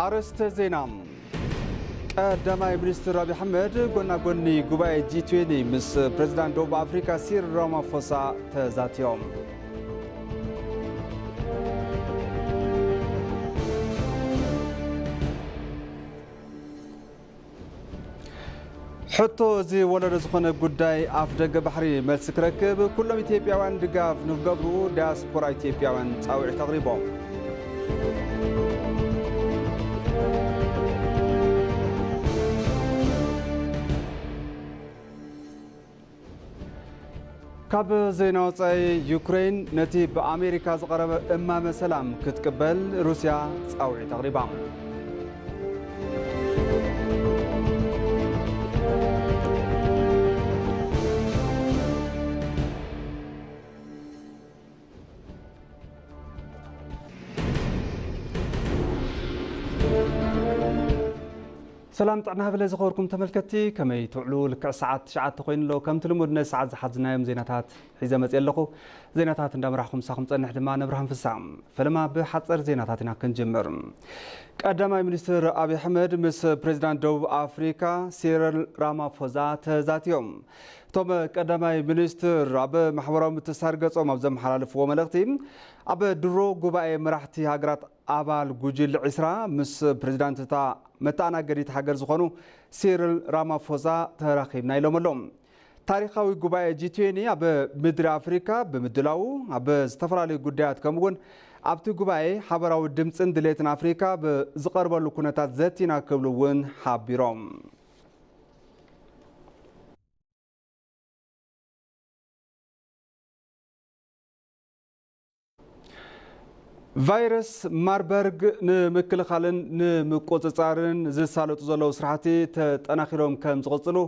ኣርእስተ ዜና። ቀዳማይ ሚኒስትር ኣብይ ኣሕመድ ጎና ጎኒ ጉባኤ ጂ ትዌንቲ ምስ ፕሬዝዳንት ደቡብ ኣፍሪካ ሲሪል ራማፎሳ ተዛትዮም። ሕቶ እዚ ወለዶ ዝኾነ ጉዳይ ኣፍ ደገ ባሕሪ መልሲ ክረክብ ኩሎም ኢትዮጵያውያን ድጋፍ ንክገብሩ ዲያስፖራ ኢትዮጵያውያን ጻውዒት ኣቕሪቦም። ካብ ዜና ወጻኢ፣ ዩክሬን ነቲ ብኣሜሪካ ዝቐረበ እማመ ሰላም ክትቅበል ሩስያ ጻውዒት ኣቕሪባ። ሰላም ጥዕና ሃበለ ዝኸበርኩም ተመልከትቲ፣ ከመይ ትውዕሉ? ልክዕ ሰዓት ትሽዓተ ኮይኑ ኣሎ። ከምቲ ልሙድ ነዚ ሰዓት ዝሓዝናዮም ዜናታት ሒዘ መፅእ ኣለኹ። ዜናታት እንዳምራሕኹ ምሳኹም ጸንሕ ድማ ነብርሃን ፍሳ። ፈለማ ብሓጸር ዜናታት ኢና ክንጅምር። ቀዳማይ ሚኒስትር ኣብይ ኣሕመድ ምስ ፕሬዚዳንት ደቡብ ኣፍሪካ ሲሪል ራማፎዛ ተዛትዮም። እቶም ቀዳማይ ሚኒስትር ኣብ ማሕበራዊ ምትእስሳር ገጾም ኣብ ዘመሓላለፍዎ መልእኽቲ፣ ኣብ ድሮ ጉባኤ መራሕቲ ሃገራት ኣባል ጉጅለ ዒስራ ምስ ፕሬዚዳንት እታ መተኣናገዲት ሃገር ዝኾኑ ሲሪል ራማፎዛ ተራኺብና ኢሎም ኣለዉ። ታሪኻዊ ጉባኤ ጂ ትዌንቲ ኣብ ምድሪ ኣፍሪካ ብምድላዉ ኣብ ዝተፈላለዩ ጉዳያት ከምኡ እውን ኣብቲ ጉባኤ ሓበራዊ ድምፅን ድሌትን ኣፍሪካ ብዝቐርበሉ ኩነታት ዘቲና ክብሉ እውን ሓቢሮም። ቫይረስ ማርበርግ ንምክልኻልን ንምቁፅፃርን ዝሳለጡ ዘለዉ ስራሕቲ ተጠናኺሮም ከም ዝቕፅሉ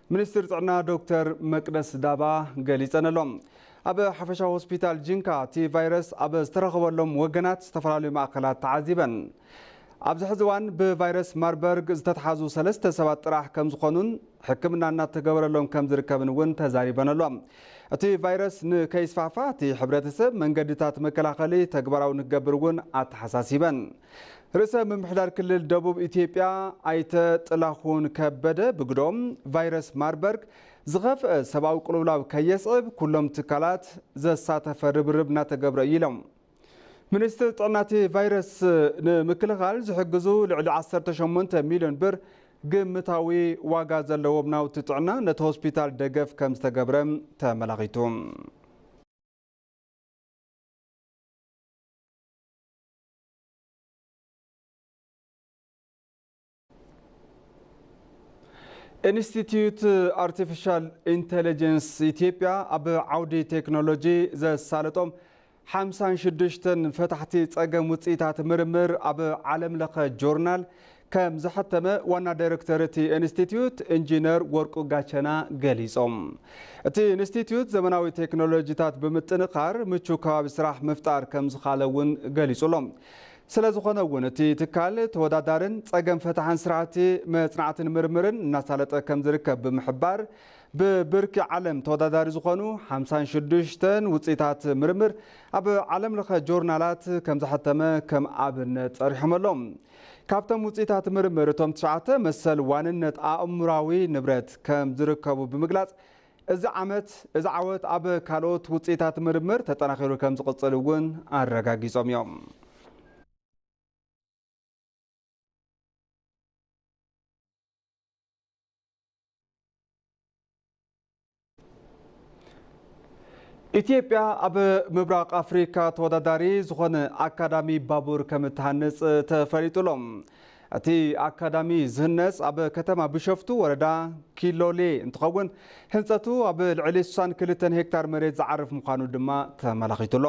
ሚኒስትር ጥዕና ዶክተር መቅደስ ዳባ ገሊፀን ኣሎ። ኣብ ሓፈሻዊ ሆስፒታል ጂንካ እቲ ቫይረስ ኣብ ዝተረኸበሎም ወገናት ዝተፈላለዩ ማእኸላት ተዓዚበን። ኣብዚ ሕዚ እዋን ብቫይረስ ማርበርግ ዝተትሓዙ ሰለስተ ሰባት ጥራሕ ከም ዝኾኑን ሕክምና እናተገበረሎም ከም ዝርከብን እውን ተዛሪበን ኣሎ። እቲ ቫይረስ ንከይስፋሕፋሕ እቲ ሕብረተሰብ መንገድታት መከላኸሊ ተግባራዊ ንክገብር እውን ኣተሓሳሲበን። ርእሰ ምምሕዳር ክልል ደቡብ ኢትዮጵያ ኣይተ ጥላሁን ከበደ ብግዶም፣ ቫይረስ ማርበርግ ዝኸፍአ ሰብኣዊ ቅልውላው ከየስዕብ ኩሎም ትካላት ዘሳተፈ ርብርብ እናተገብረ እዩ ኢሎም። ሚኒስትር ጥዕና እቲ ቫይረስ ንምክልኻል ዝሕግዙ ልዕሊ ዓሰርተ ሸሞንተ ሚልዮን ብር ግምታዊ ዋጋ ዘለዎም ናውቲ ጥዕና ነቲ ሆስፒታል ደገፍ ከም ዝተገብረ ተመላኺቱ። ኢንስቲትዩት ኣርቲፊሻል ኢንተለጀንስ ኢትዮጵያ ኣብ ዓውዲ ቴክኖሎጂ ዘሳለጦም ሓምሳን ሽዱሽተን ፈታሕቲ ጸገም ውጽኢታት ምርምር ኣብ ዓለም ለኸ ጆርናል ከም ዘሐተመ ዋና ዳይሬክተር እቲ ኢንስቲትዩት ኢንጂነር ወርቁ ጋቸና ገሊጾም። እቲ ኢንስቲትዩት ዘመናዊ ቴክኖሎጂታት ብምጥንኻር ምቹ ከባቢ ስራሕ ምፍጣር ከም ዝኻለ እውን ገሊጹ ኣሎ። ስለ ዝኾነ እውን እቲ ትካል ተወዳዳርን ጸገም ፈታሕን ስራሕቲ መጽናዕትን ምርምርን እናሳለጠ ከም ዝርከብ ብምሕባር፣ ብብርኪ ዓለም ተወዳዳሪ ዝኾኑ ሓምሳን ሽዱሽተን ውጽኢታት ምርምር ኣብ ዓለም ለኸ ጆርናላት ከም ዘሐተመ ከም ኣብነት ጸሪሖም ኣለዉ። ካብቶም ውጽኢታት ምርምር እቶም ትሽዓተ መሰል ዋንነት ኣእምራዊ ንብረት ከም ዝርከቡ ብምግላጽ፣ እዚ ዓመት እዚ ዓወት ኣብ ካልኦት ውጽኢታት ምርምር ተጠናኺሩ ከም ዝቕጽል እውን ኣረጋጊጾም እዮም። ኢትዮጵያ ኣብ ምብራቕ ኣፍሪካ ተወዳዳሪ ዝኾነ ኣካዳሚ ባቡር ከም እትሃንጽ ተፈሊጡ ኣሎ። እቲ ኣካዳሚ ዝህነጽ ኣብ ከተማ ቢሾፍቱ ወረዳ ኪሎሌ እንትኸውን፣ ህንጸቱ ኣብ ልዕሊ ስሳን ክልተን ሄክታር መሬት ዝዓርፍ ምዃኑ ድማ ተመላኺቱ ኣሎ።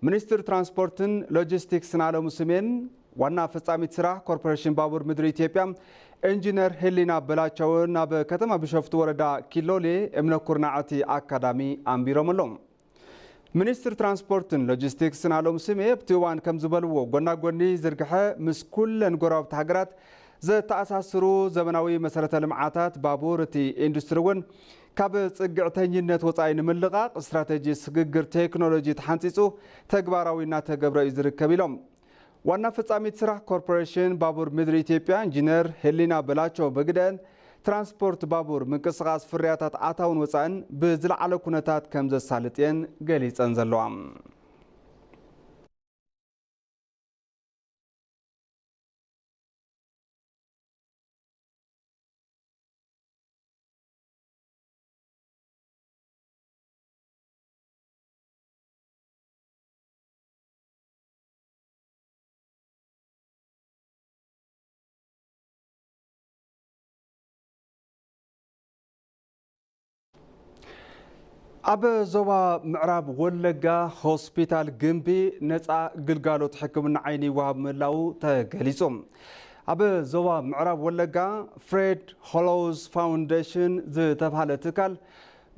ሚኒስትር ትራንስፖርትን ሎጂስቲክስን ኣለሙ ስሜን ዋና ፈጻሚት ስራሕ ኮርፖሬሽን ባቡር ምድሪ ኢትዮጵያ ኢንጂነር ህሊና በላቸውን ኣብ ከተማ ቢሾፍቱ ወረዳ ኪሎሌ እምነ ኩርናዕ እቲ ኣካዳሚ ኣንቢሮም ኣለዉ። ሚኒስትር ትራንስፖርትን ሎጂስቲክስን ኣሎም ስሜ ኣብቲ እዋን ከም ዝበልዎ፣ ጎና ጎኒ ዝርግሐ ምስ ኩለን ጎረባብቲ ሃገራት ዘተኣሳስሩ ዘመናዊ መሰረተ ልምዓታት ባቡር እቲ ኢንዱስትሪ እውን ካብ ጽግዕተኝነት ወጻኢ ንምልቓቕ ስትራተጂ ስግግር ቴክኖሎጂ ተሓንጺጹ ተግባራዊ እናተገብረ እዩ ዝርከብ ኢሎም። ዋና ፈጻሚት ስራሕ ኮርፖሬሽን ባቡር ምድሪ ኢትዮጵያ ኢንጂነር ሄሊና በላቸው በግደን፣ ትራንስፖርት ባቡር ምንቅስቓስ ፍርያታት ኣታውን ወጻእን ብዝለዓለ ኩነታት ከም ዘሳልጥ እየን ገሊጸን ዘለዋ። ኣብ ዞባ ምዕራብ ወለጋ ሆስፒታል ግምቢ ነፃ ግልጋሎት ሕክምና ዓይኒ ይወሃብ ምህላዉ ተገሊጹ። ኣብ ዞባ ምዕራብ ወለጋ ፍሬድ ሆሎውስ ፋውንዴሽን ዝተባህለ ትካል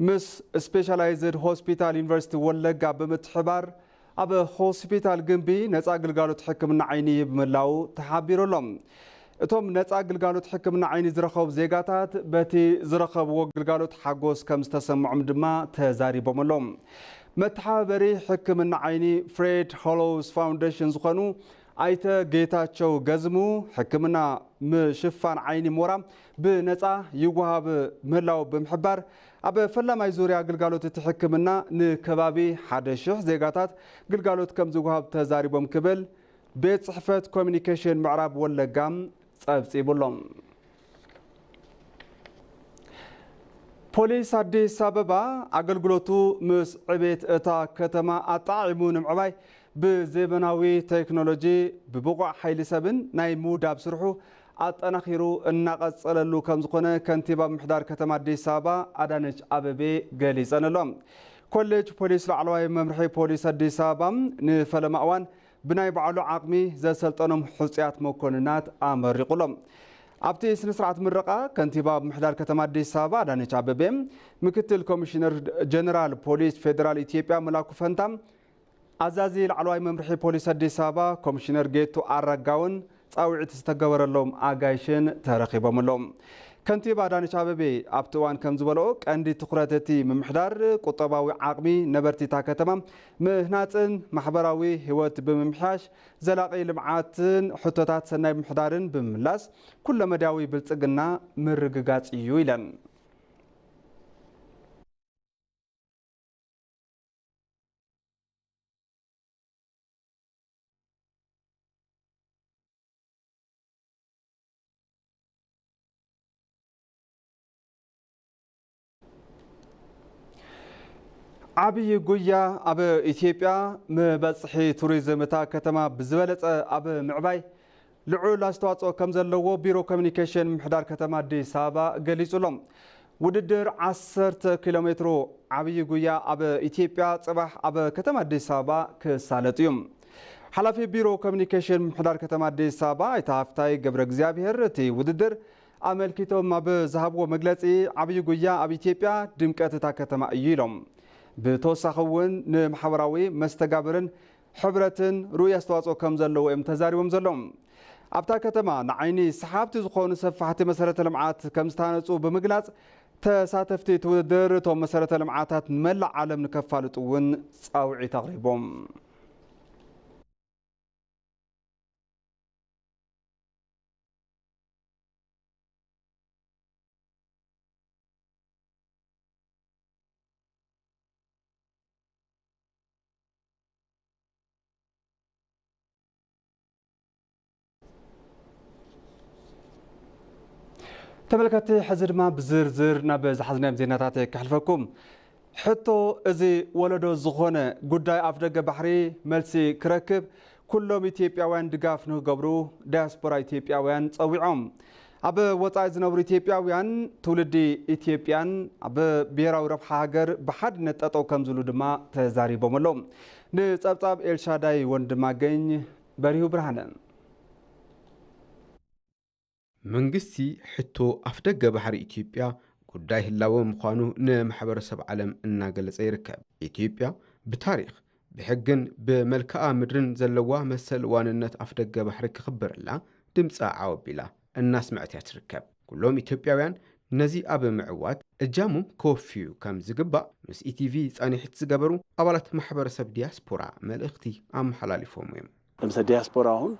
ምስ ስፔሻላይዝድ ሆስፒታል ዩኒቨርሲቲ ወለጋ ብምትሕባር ኣብ ሆስፒታል ግምቢ ነፃ ግልጋሎት ሕክምና ዓይኒ ይህብ ምህላዉ ተሓቢሩ ኣሎ። እቶም ነፃ ግልጋሎት ሕክምና ዓይኒ ዝረኸቡ ዜጋታት በቲ ዝረኸብዎ ግልጋሎት ሓጎስ ከም ዝተሰምዖም ድማ ተዛሪቦም ኣለዉ። መተሓባበሪ ሕክምና ዓይኒ ፍሬድ ሆሎውስ ፋውንዴሽን ዝኾኑ ኣይተ ጌታቸው ገዝሙ፣ ሕክምና ምሽፋን ዓይኒ ሞራ ብነፃ ይወሃብ ምህላዉ ብምሕባር፣ ኣብ ፈላማይ ዙርያ ግልጋሎት እቲ ሕክምና ንከባቢ ሓደ ሽሕ ዜጋታት ግልጋሎት ከም ዝወሃብ ተዛሪቦም ክብል ቤት ጽሕፈት ኮሚኒኬሽን ምዕራብ ወለጋ ጸብጺቡ ኣሎ። ፖሊስ ኣዲስ ኣበባ ኣገልግሎቱ ምስ ዕቤት እታ ከተማ ኣጣዒሙ ንምዕባይ ብዘበናዊ ቴክኖሎጂ፣ ብብቑዕ ሓይሊ ሰብን ናይ ምውዳብ ስርሑ ኣጠናኺሩ እናቐጸለሉ ከም ዝኾነ ከንቲባ ምምሕዳር ከተማ ኣዲስ ኣበባ ኣዳነች ኣበቤ ገሊጸን ኣሎ። ኮሌጅ ፖሊስ ላዕለዋይ መምርሒ ፖሊስ ኣዲስ ኣበባ ንፈለማ እዋን ብናይ ባዕሉ ዓቕሚ ዘሰልጠኖም ሕጹያት መኮንናት ኣመሪቑሎም። ኣብቲ ስነ ስርዓት ምረቓ ከንቲባ ምምሕዳር ከተማ ኣዲስ ኣበባ ኣዳነች ኣበቤ፣ ምክትል ኮሚሽነር ጀነራል ፖሊስ ፌዴራል ኢትዮጵያ መላኩ ፈንታ፣ ኣዛዚ ላዕለዋይ መምርሒ ፖሊስ ኣዲስ ኣበባ ኮሚሽነር ጌቱ ኣረጋውን ጻውዒት ዝተገበረሎም ኣጋይሽን ተረኺቦም ኣለዉ። ከንቲባ ኣዳነች ኣበቤ ኣብቲ እዋን ከም ዝበልኦ፣ ቀንዲ ትኹረት እቲ ምምሕዳር ቁጠባዊ ዓቕሚ ነበርቲ እታ ከተማ ምህናጽን ማሕበራዊ ህይወት ብምምሕያሽ ዘላቒ ልምዓትን ሕቶታት ሰናይ ምምሕዳርን ብምምላስ ኩለመዳያዊ ብልጽግና ምርግጋጽ እዩ ኢለን። ዓብዪ ጉያ ኣብ ኢትዮጵያ፣ መበፅሒ ቱሪዝም እታ ከተማ ብዝበለፀ ኣብ ምዕባይ ልዑል ኣስተዋፅኦ ከም ዘለዎ ቢሮ ኮሚኒኬሽን ምምሕዳር ከተማ ኣዲስ ኣበባ ገሊጹ ኣሎ። ውድድር ዓሰርተ ኪሎ ሜትሮ ዓብዪ ጉያ ኣብ ኢትዮጵያ ጽባሕ ኣብ ከተማ ኣዲስ ኣበባ ክሳለጥ እዩ። ሓላፊ ቢሮ ኮሚኒኬሽን ምምሕዳር ከተማ ኣዲስ ኣበባ ኣይተ ሃፍታይ ገብረ እግዚኣብሔር፣ እቲ ውድድር ኣመልኪቶም ኣብ ዝሃብዎ መግለጺ፣ ዓብዪ ጉያ ኣብ ኢትዮጵያ ድምቀት እታ ከተማ እዩ ኢሎም። ብተወሳኺ እውን ንማሕበራዊ መስተጋብርን ሕብረትን ርኡይ ኣስተዋፅኦ ከም ዘለዎ እዮም ተዛሪቦም ዘለዉ። ኣብታ ከተማ ንዓይኒ ሰሓብቲ ዝኾኑ ሰፋሕቲ መሰረተ ልምዓት ከም ዝተሃነፁ ብምግላፅ፣ ተሳተፍቲ እቲ ውድድር እቶም መሰረተ ልምዓታት ንመላእ ዓለም ንከፋልጡ እውን ፃውዒት ኣቕሪቦም። ተመልከትቲ፣ ሕዚ ድማ ብዝርዝር ናብ ዝሓዝናዮም ዜናታት ከሕልፈኩም። ሕቶ፣ እዚ ወለዶ ዝኾነ ጉዳይ ኣፍደገ ባሕሪ መልሲ ክረክብ ኩሎም ኢትዮጵያውያን ድጋፍ ንክገብሩ ዳያስፖራ ኢትዮጵያውያን ጸዊዖም። ኣብ ወጻኢ ዝነብሩ ኢትዮጵያውያን፣ ትውልዲ ኢትዮጵያን ኣብ ብሔራዊ ረብሓ ሃገር ብሓድነት ጠጠው ከም ዝብሉ ድማ ተዛሪቦም ኣለዉ። ንጸብጻብ ኤልሻዳይ ወንድማገኝ በሪሁ ብርሃነ። መንግስቲ ሕቶ ኣፍደገ ባሕሪ ኢትዮጵያ ጉዳይ ህላወ ምዃኑ ንማሕበረሰብ ዓለም እናገለጸ ይርከብ። ኢትዮጵያ ብታሪኽ፣ ብሕግን ብመልክዓ ምድርን ዘለዋ መሰል ዋንነት ኣፍደገ ባሕሪ ክኽበረላ ድምጻ ዓው ኣቢላ እናስመዐት እያ ትርከብ። ኩሎም ኢትዮጵያውያን ነዚ ኣብ ምዕዋት እጃሞም ከወፍዩ ከም ዝግባእ ምስ ኢቲቪ ጻኒሒት ዝገበሩ ኣባላት ማሕበረሰብ ዲያስፖራ መልእኽቲ ኣመሓላሊፎም እዮም። ለምሳሌ ዲያስፖራ አሁን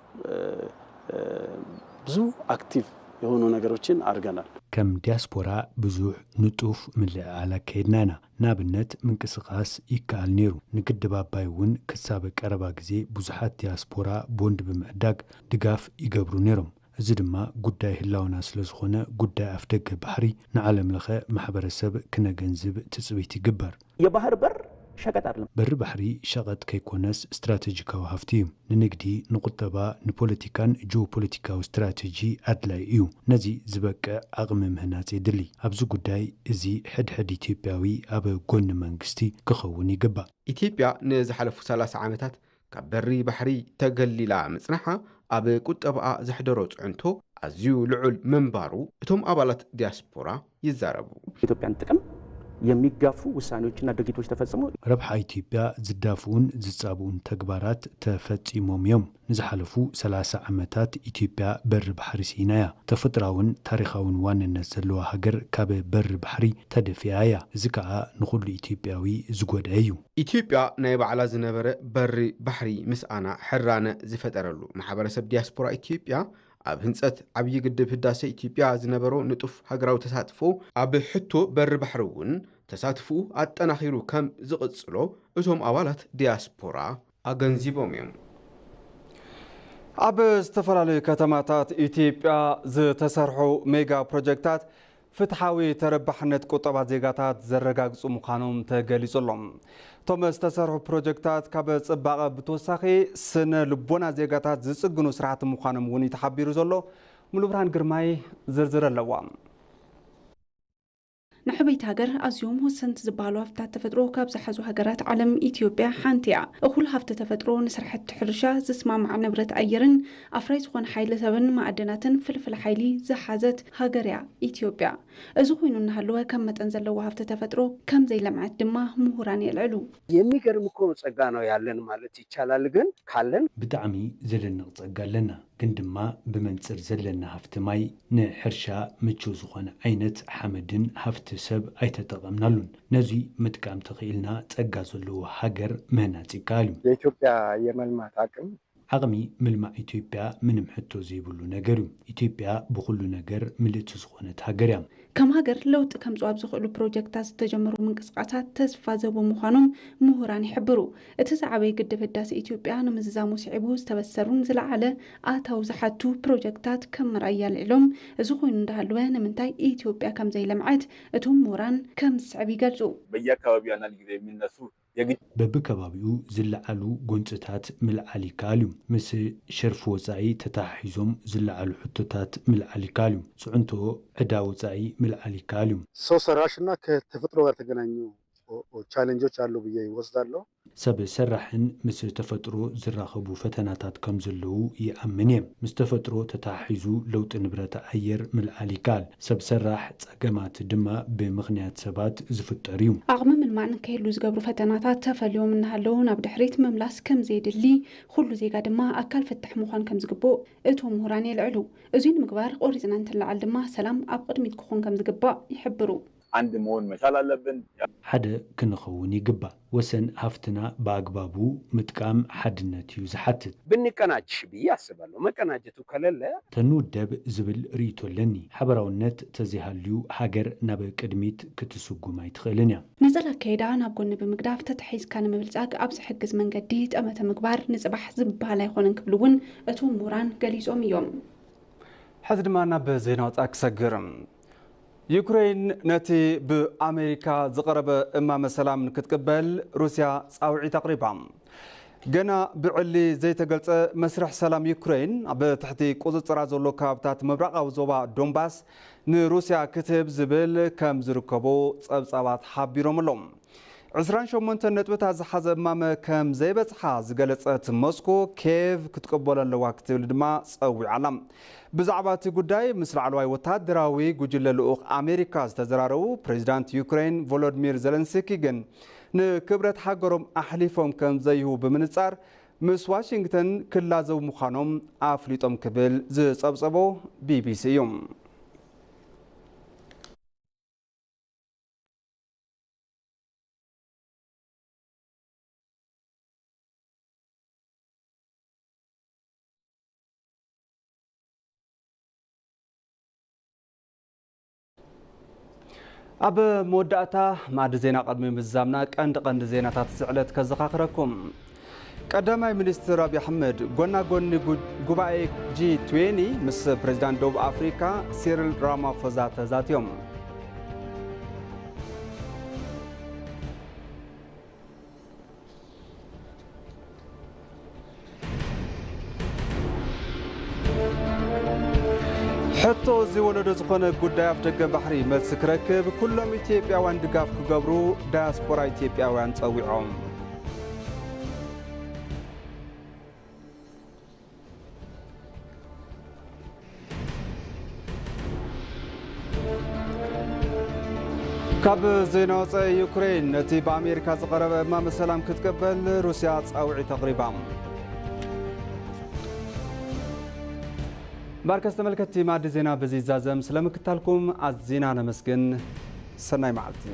ብዙ አክቲቭ የሆኑ ነገሮችን አድርገናል። ከም ዲያስፖራ ብዙሕ ንጡፍ ምልዕዓል ኣካይድና ኢና። ንኣብነት ምንቅስቓስ ይከኣል ነይሩ። ንግድብ ኣባይ እውን ክሳብ ቀረባ ግዜ ብዙሓት ዲያስፖራ ቦንድ ብምዕዳግ ድጋፍ ይገብሩ ነይሮም። እዚ ድማ ጉዳይ ህላውና ስለ ዝኾነ ጉዳይ ኣፍደገ ባሕሪ ንዓለም ለኸ ማሕበረሰብ ክነገንዝብ ትፅቢት ይግበር። የባህር በር ሸቀጥ አይደለም። በሪ ባሕሪ ሸቐጥ ከይኮነስ ስትራቴጂካዊ ሃፍቲ እዩ። ንንግዲ፣ ንቁጠባ፣ ንፖለቲካን ጂኦፖለቲካዊ ስትራቴጂ ኣድላይ እዩ። ነዚ ዝበቅዕ ዓቕሚ ምህናጽ የድሊ። ኣብዚ ጉዳይ እዚ ሕድሕድ ኢትዮጵያዊ ኣብ ጎኒ መንግስቲ ክኸውን ይግባእ። ኢትዮጵያ ንዝሓለፉ ሰላሳ ዓመታት ካብ በሪ ባሕሪ ተገሊላ ምጽንሓ ኣብ ቁጠባኣ ዘሕደሮ ጽዕንቶ ኣዝዩ ልዑል ምንባሩ እቶም ኣባላት ዲያስፖራ ይዛረቡ። የኢትዮጵያን ጥቅም የሚጋፉ ውሳኔዎችና ድርጊቶች ተፈጽሞ ረብሓ ኢትዮጵያ ዝዳፍኡን ዝጻብኡን ተግባራት ተፈጺሞም እዮም። ንዝሓለፉ ሰላሳ ዓመታት ኢትዮጵያ በሪ ባሕሪ ስኢና እያ። ተፈጥራውን ታሪኻውን ዋንነት ዘለዋ ሃገር ካብ በሪ ባሕሪ ተደፊኣ እያ። እዚ ከኣ ንኹሉ ኢትዮጵያዊ ዝጎድአ እዩ። ኢትዮጵያ ናይ ባዕላ ዝነበረ በሪ ባሕሪ ምስኣና ሕራነ ዝፈጠረሉ ማሕበረሰብ ዲያስፖራ ኢትዮጵያ ኣብ ህንጸት ዓብዪ ግድብ ህዳሰ ኢትዮጵያ ዝነበሮ ንጡፍ ሃገራዊ ተሳትፎ ኣብ ሕቶ በሪ ባሕሪ እውን ተሳትፎኡ ኣጠናኺሩ ከም ዝቕጽሎ እቶም ኣባላት ዲያስፖራ ኣገንዚቦም እዮም። ኣብ ዝተፈላለዩ ከተማታት ኢትዮጵያ ዝተሰርሑ ሜጋ ፕሮጀክታት ፍትሓዊ ተረባሕነት ቁጠባ ዜጋታት ዘረጋግጹ ምዃኖም ተገሊጹ ኣሎ። እቶም ዝተሰርሑ ፕሮጀክታት ካብ ጽባቐ ብተወሳኺ ስነ ልቦና ዜጋታት ዝጽግኑ ስራሕቲ ምዃኖም እውን እዩ ተሓቢሩ ዘሎ። ሙሉብርሃን ግርማይ ዝርዝር ኣለዋ። ንሕበይቲ ሃገር ኣዝዮም ወሰንቲ ዝበሃሉ ሃፍትታት ተፈጥሮ ካብ ዝሓዙ ሃገራት ዓለም ኢትዮጵያ ሓንቲ እያ። እኹል ሃፍቲ ተፈጥሮ ንስራሕቲ ሕርሻ ዝስማማዕ ንብረት ኣየርን ኣፍራይ ዝኾነ ሓይሊ ሰብን ማዕድናትን ፍልፍል ሓይሊ ዝሓዘት ሃገር እያ ኢትዮጵያ። እዚ ኮይኑ እናሃለወ ከም መጠን ዘለዎ ሃፍቲ ተፈጥሮ ከም ዘይለምዐት ድማ ምሁራን የልዕሉ። የሚገርም እኮ ጸጋ ነው ያለን ማለት ይቻላል። ግን ካለን ብጣዕሚ ዘደንቕ ጸጋ ኣለና። ግን ድማ ብመንጽር ዘለና ሃፍቲ ማይ ንሕርሻ ምቹው ዝኾነ ዓይነት ሓመድን ሃፍቲ ሰብ ኣይተጠቐምናሉን። ነዚ ምጥቃም ተኽኢልና ጸጋ ዘለዎ ሃገር ምህናጽ ይከኣል እዩ። የኢትዮጵያ የመልማት አቅም ዓቕሚ ምልማዕ ኢትዮጵያ ምንም ሕቶ ዘይብሉ ነገር እዩ። ኢትዮጵያ ብኹሉ ነገር ምልእቲ ዝኾነት ሃገር እያ። ከም ሃገር ለውጢ ከምጽኡ ኣብ ዝኽእሉ ፕሮጀክታት ዝተጀመሩ ምንቅስቃሳት ተስፋ ዘህቡ ምዃኖም ምሁራን ይሕብሩ። እቲ ዝዓበየ ግድብ ህዳሰ ኢትዮጵያ ንምዝዛሙ ስዒቡ ዝተበሰሩን ዝለዓለ ኣታዊ ዝሓቱ ፕሮጀክታት ከም መርኣያ ኣልዒሎም፣ እዚ ኮይኑ እንዳሃለወ ንምንታይ ኢትዮጵያ ከም ዘይለምዐት እቶም ምሁራን ከም ዝስዕብ ይገልጹ። በየአካባቢው አንዳንድ ጊዜ የሚነሱ የግድ በብከባቢኡ ዝለዓሉ ጎንፅታት ምልዓል ይከኣል እዩ። ምስ ሸርፊ ወፃኢ ተተሓሒዞም ዝለዓሉ ሕቶታት ምልዓል ይከኣል እዩ። ፅዕንቶ ዕዳ ወፃኢ ምልዓል ይከኣል እዩ። ሰው ሰራሽና ከተፈጥሮ ጋር ተገናኙ ቻሌንጆች አሉ ብዬ ይወስዳለሁ። ሰብ ሰራሕን ምስ ተፈጥሮ ዝራኸቡ ፈተናታት ከም ዘለዉ ይኣምን እየ። ምስ ተፈጥሮ ተተሓሒዙ ለውጢ ንብረት ኣየር ምልዓል ይከኣል። ሰብ ሰራሕ ጸገማት ድማ ብምኽንያት ሰባት ዝፍጠር እዩ። ዓቕሚ ምልማዕ ንከይህሉ ዝገብሩ ፈተናታት ተፈልዮም እናሃለዉ ናብ ድሕሪት ምምላስ ከም ዘየድሊ፣ ኩሉ ዜጋ ድማ ኣካል ፍታሕ ምዃን ከም ዝግብኦ እቶም ምሁራን የልዕሉ። እዙይ ንምግባር ቆሪጽና እንትለዓል ድማ ሰላም ኣብ ቅድሚት ክኾን ከም ዝግባእ ይሕብሩ። አንድ መሆን መቻል አለብን። ሓደ ክንኸውን ይግባእ። ወሰን ሃፍትና ብኣግባቡ ምጥቃም ሓድነት እዩ ዝሓትት። ብንቀናጅ ብዬ አስባለሁ። መቀናጀቱ ከሌለ ተንውደብ ዝብል ርእይቶ ኣለኒ። ሓበራውነት ተዘይሃልዩ ሃገር ናብ ቅድሚት ክትስጉም ኣይትኽእልን እያ። ነጸላ ኣካይዳ ናብ ጎኒ ብምግዳፍ ተተሒዝካ ንምብልጻግ ኣብ ዝሕግዝ መንገዲ ጠመተ ምግባር ንጽባሕ ዝበሃል ኣይኮነን ክብሉ እውን እቶም ምሁራን ገሊጾም እዮም። ሕዚ ድማ ናብ ዜና ወጻኢ ክሰግር። ዩክሬን ነቲ ብኣሜሪካ ዝቐረበ እማመ ሰላም ንክትቅበል ሩስያ ጻውዒት ኣቕሪባ። ገና ብዕሊ ዘይተገልጸ መስርሕ ሰላም ዩክሬን ኣብ ትሕቲ ቁጽጽራ ዘሎ ከባብታት ምብራቓዊ ዞባ ዶንባስ ንሩስያ ክትህብ ዝብል ከም ዝርከቦ ጸብጻባት ሓቢሮም ኣለዉ። ዕስራን ሸሞንተን ነጥብታት ዝሓዘ እማመ ከም ዘይበጽሓ ዝገለጸት ሞስኮ፣ ኬቭ ክትቅበሎ ኣለዋ ክትብል ድማ ጸዊዓ ኣላ። ብዛዕባ እቲ ጉዳይ ምስ ላዕለዋይ ወታደራዊ ጉጅለ ልኡኽ ኣሜሪካ ዝተዘራረቡ ፕሬዚዳንት ዩክሬን ቮሎዲሚር ዘለንስኪ ግን ንክብረት ሃገሮም ኣሕሊፎም ከም ዘይህቡ ብምንጻር ምስ ዋሽንግተን ክላዘቡ ምዃኖም ኣፍሊጦም ክብል ዝጸብጸቦ ቢቢሲ እዩ። ኣብ መወዳእታ ማዕዲ ዜና ቅድሚ ምዝዛምና ቀንዲ ቀንዲ ዜናታት ዝዕለት ከዘኻኽረኩም። ቀዳማይ ሚኒስትር ኣብይ ኣሕመድ ጎና ጎኒ ጉ-፣ ጉባኤ ጂ ትዌንቲ ምስ ፕሬዚዳንት ደቡብ ኣፍሪካ ሲሪል ራማፎዛ ተዛትዮም። ሕቶ እዚ ወለዶ ዝኾነ ጉዳይ ኣፍደገ ባሕሪ መልሲ ክረክብ ኩሎም ኢትዮጵያውያን ድጋፍ ክገብሩ ዳያስፖራ ኢትዮጵያውያን ጸዊዖም። ካብ ዜና ወፃኢ፣ ዩክሬን ነቲ ብኣሜሪካ ዝቐረበ እማመ ሰላም ክትቅበል ሩስያ ጻውዒት ኣቕሪባ። ባርከስ ተመልከትቲ ማዕዲ ዜና በዚ ይዛዘም። ስለምክታልኩም ኣዚና ነመስግን። ሰናይ መዓልቲ።